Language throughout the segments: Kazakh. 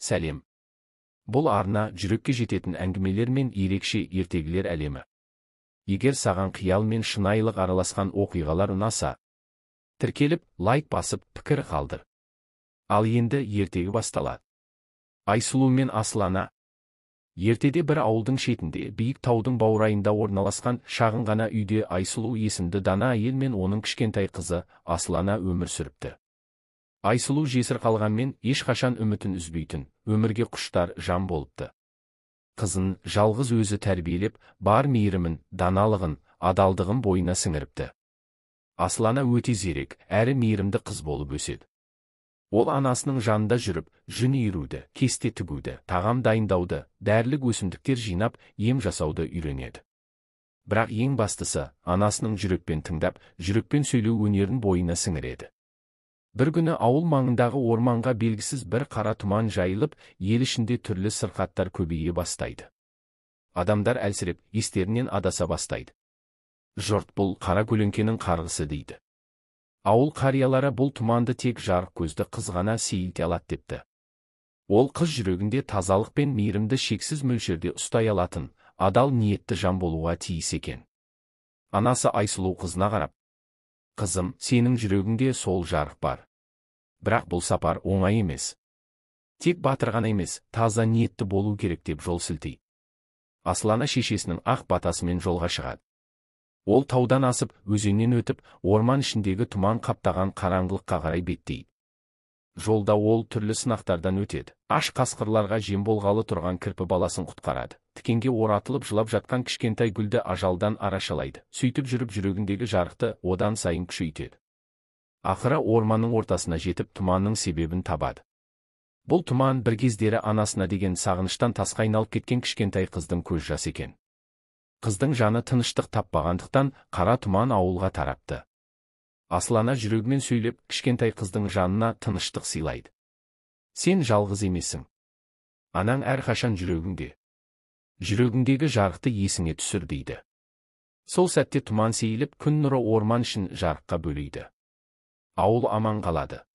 Сәлем. Бұл арна жүрекке жететін әңгімелер мен ерекше ертегілер әлемі. Егер саған қиял мен шынайылық араласқан оқиғалар ұнаса, тіркеліп, лайк басып, пікір қалдыр. Ал енді ертегі басталады. Айсұлу мен Асылана. Ертеде бір ауылдың шетінде, биік таудың баурайында орналасқан шағын ғана үйде Айсұлу есімді дана әйел мен оның кішкентай қызы Асылана өмір сүріпті. Айсұлу жесір қалғанмен ешқашан үмітін үзбейтін, өмірге құштар жан болыпты. Қызын жалғыз өзі тәрбиелеп, бар мейірімін, даналығын, адалдығын бойына сіңіріпті. Асылана өте зерек, әрі мейірімді қыз болып өседі. Ол анасының жанында жүріп, жүн иіруді, кесте тігуді, тағам дайындауды, дәрілік өсімдіктер жинап, ем жасауды үйренеді. Бірақ ең бастысы, анасының жүрекпен тыңдап, жүрекпен сөйлеу өнерін бойына сіңіреді. Бір күні ауыл маңындағы орманға белгісіз бір қара тұман жайылып, ел ішінде түрлі сырқаттар көбейе бастайды. Адамдар әлсіреп, естерінен адаса бастайды. Жұрт бұл қара көлеңкенің қарғысы дейді. Ауыл қариялары бұл тұманды тек жарық көзді қыз ғана сейілте алады депті. Ол қыз жүрегінде тазалық пен мейірімді шексіз мөлшерде ұстай алатын, адал ниетті жан болуға тиіс екен. Анасы Айсұлу қызына қарап: "Қызым, сенің жүрегіңде сол жарық бар. Бірақ бұл сапар оңай емес. Тек батыр ғана емес, таза ниетті болу керек" деп жол сілтейді. Асылана шешесінің ақ батасымен жолға шығады. Ол таудан асып, өзеннен өтіп, орман ішіндегі тұман қаптаған қараңғылыққа қарай беттейді. Жолда ол түрлі сынақтардан өтеді. Аш қасқырларға жем болғалы тұрған кірпі баласын құтқарады. Тікенге оратылып жылап жатқан кішкентай гүлді ажалдан арашалайды. Сөйтіп жүріп жүрегіндегі жарықты одан сайын күшейтеді. Ақыры орманның ортасына жетіп, тұманның себебін табады. Бұл тұман бір кездері анасына деген сағыныштан тасқа айналып кеткен кішкентай қыздың көз жасы екен. Қыздың жаны тыныштық таппағандықтан қара тұман ауылға тарапты. Асылана жүрегімен сөйлеп, кішкентай қыздың жанына тыныштық сыйлайды. "Сен жалғыз емессің. Анаң әрқашан жүрегіңде. Жүрегіңдегі жарықты есіңе түсір" дейді. Сол сәтте тұман сейіліп, күн нұры орман ішін жарыққа бөлейді. Ауыл аман қалады.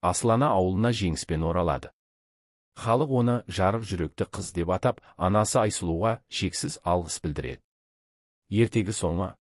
Асылана ауылына жеңіспен оралады. Халық оны жарық жүректі қыз деп атап, анасы Айсұлуға шексіз алғыс білдіреді. Ертегі соңы.